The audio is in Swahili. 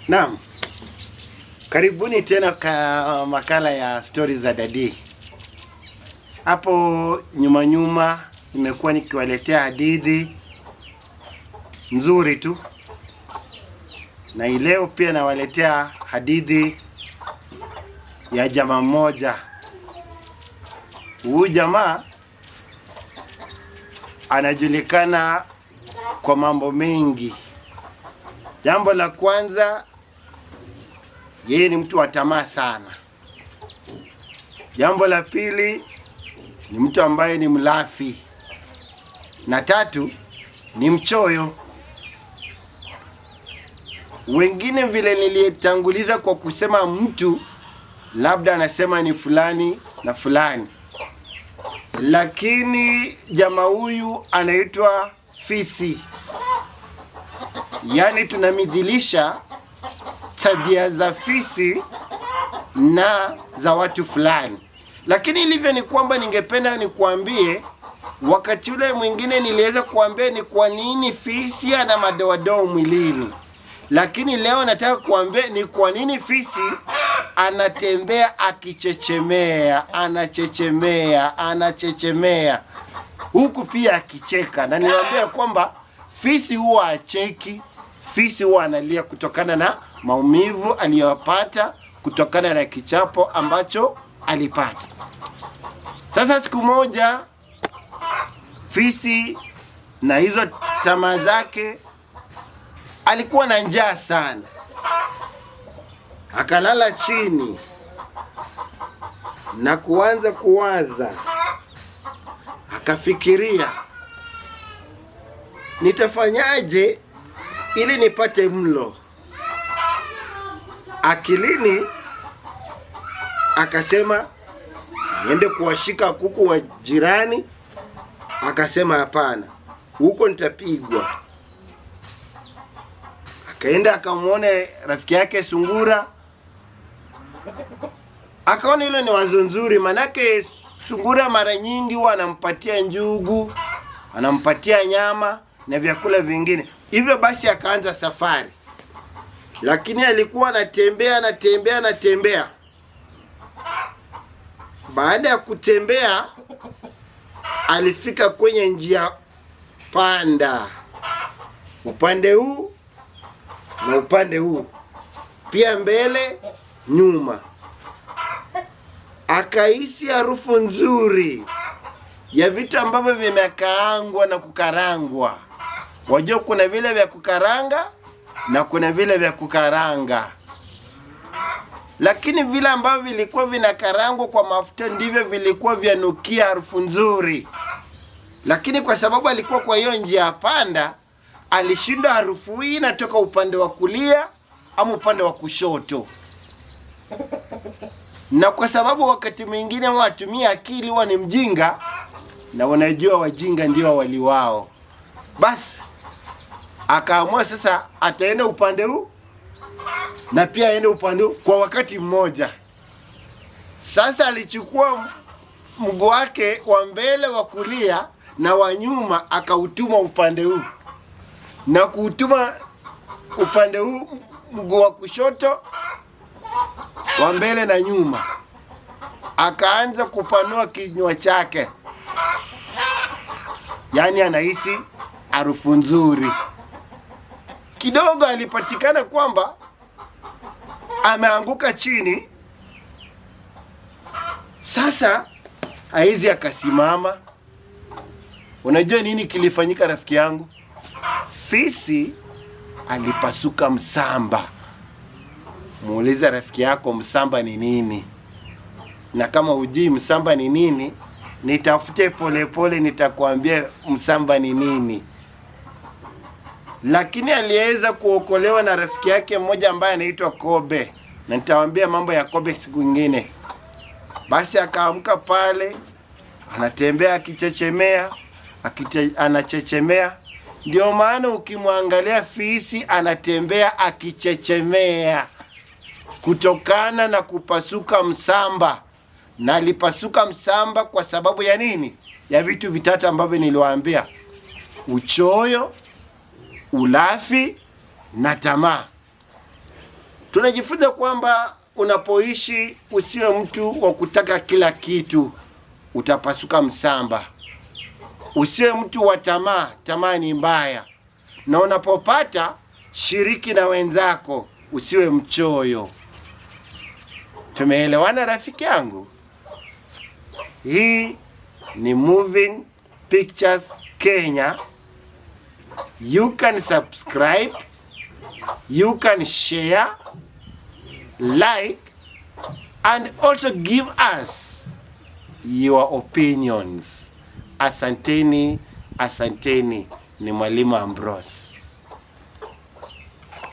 Naam, karibuni tena kwa makala ya stori za Dadii. Hapo nyuma nyuma nimekuwa nikiwaletea hadithi nzuri tu, na leo pia nawaletea hadithi ya jamaa mmoja. Huyu jamaa anajulikana kwa mambo mengi. Jambo la kwanza, yeye ni mtu wa tamaa sana. Jambo la pili, ni mtu ambaye ni mlafi, na tatu ni mchoyo. Wengine vile nilitanguliza kwa kusema mtu labda anasema ni fulani na fulani, lakini jamaa huyu anaitwa fisi. Yaani tunamidhilisha tabia za fisi na za watu fulani, lakini ilivyo ni kwamba ningependa nikuambie, wakati ule mwingine niliweza kuambia ni kwa nini fisi ana madoadoa mwilini, lakini leo nataka kuambia ni kwa nini fisi anatembea akichechemea, anachechemea, anachechemea huku pia akicheka, na niwaambia kwamba fisi huwa acheki, fisi huwa analia kutokana na maumivu aliyopata kutokana na kichapo ambacho alipata. Sasa siku moja fisi na hizo tamaa zake alikuwa na njaa sana, akalala chini na kuanza kuwaza, akafikiria nitafanyaje ili nipate mlo. Akilini akasema niende kuwashika kuku wa jirani. Akasema hapana, huko nitapigwa. Akaenda akamwona rafiki yake sungura, akaona hilo ni wazo nzuri, manake sungura mara nyingi huwa anampatia njugu, anampatia nyama na vyakula vingine. Hivyo basi akaanza safari, lakini alikuwa anatembea anatembea anatembea. Baada ya kutembea, alifika kwenye njia panda, upande huu na upande huu pia, mbele nyuma. Akahisi harufu nzuri ya vitu ambavyo vimekaangwa na kukarangwa. Wajua kuna vile vya kukaranga na kuna vile vya kukaranga, lakini vile ambavyo vilikuwa vinakarangwa kwa mafuta ndivyo vilikuwa vyanukia harufu nzuri. Lakini kwa sababu alikuwa kwa hiyo njia panda, alishindwa harufu hii inatoka upande wa kulia ama upande wa kushoto. Na kwa sababu wakati mwingine huwa watumia akili, huwa ni mjinga, na wanajua wajinga ndio wali wao. Basi akaamua sasa ataenda upande huu na pia aende upande huu kwa wakati mmoja. Sasa alichukua mguu wake wa mbele wa kulia na wa nyuma akautuma upande huu na kuutuma upande huu, mguu wa kushoto wa mbele na nyuma. Akaanza kupanua kinywa chake, yaani anahisi harufu nzuri. Kidogo alipatikana kwamba ameanguka chini. Sasa haizi akasimama. Unajua nini kilifanyika, rafiki yangu? Fisi alipasuka msamba. Muulize rafiki yako msamba ni nini, na kama hujui msamba ni nini, nitafute polepole, nitakwambia msamba ni nini. Lakini aliweza kuokolewa na rafiki yake mmoja ambaye anaitwa Kobe, na nitawaambia mambo ya Kobe siku nyingine. Basi akaamka pale, anatembea akichechemea, anachechemea. Ndio maana ukimwangalia fisi anatembea akichechemea kutokana na kupasuka msamba. Na alipasuka msamba kwa sababu ya nini? Ya vitu vitatu ambavyo niliwaambia: uchoyo, ulafi na tamaa. Tunajifunza kwamba unapoishi usiwe mtu wa kutaka kila kitu, utapasuka msamba. Usiwe mtu wa tamaa, tamaa ni mbaya. Na unapopata shiriki na wenzako, usiwe mchoyo. Tumeelewana rafiki yangu? Hii ni Moving Pictures Kenya. You can subscribe, you can share, like and also give us your opinions. Asanteni, asanteni. Ni Mwalimu Ambrose.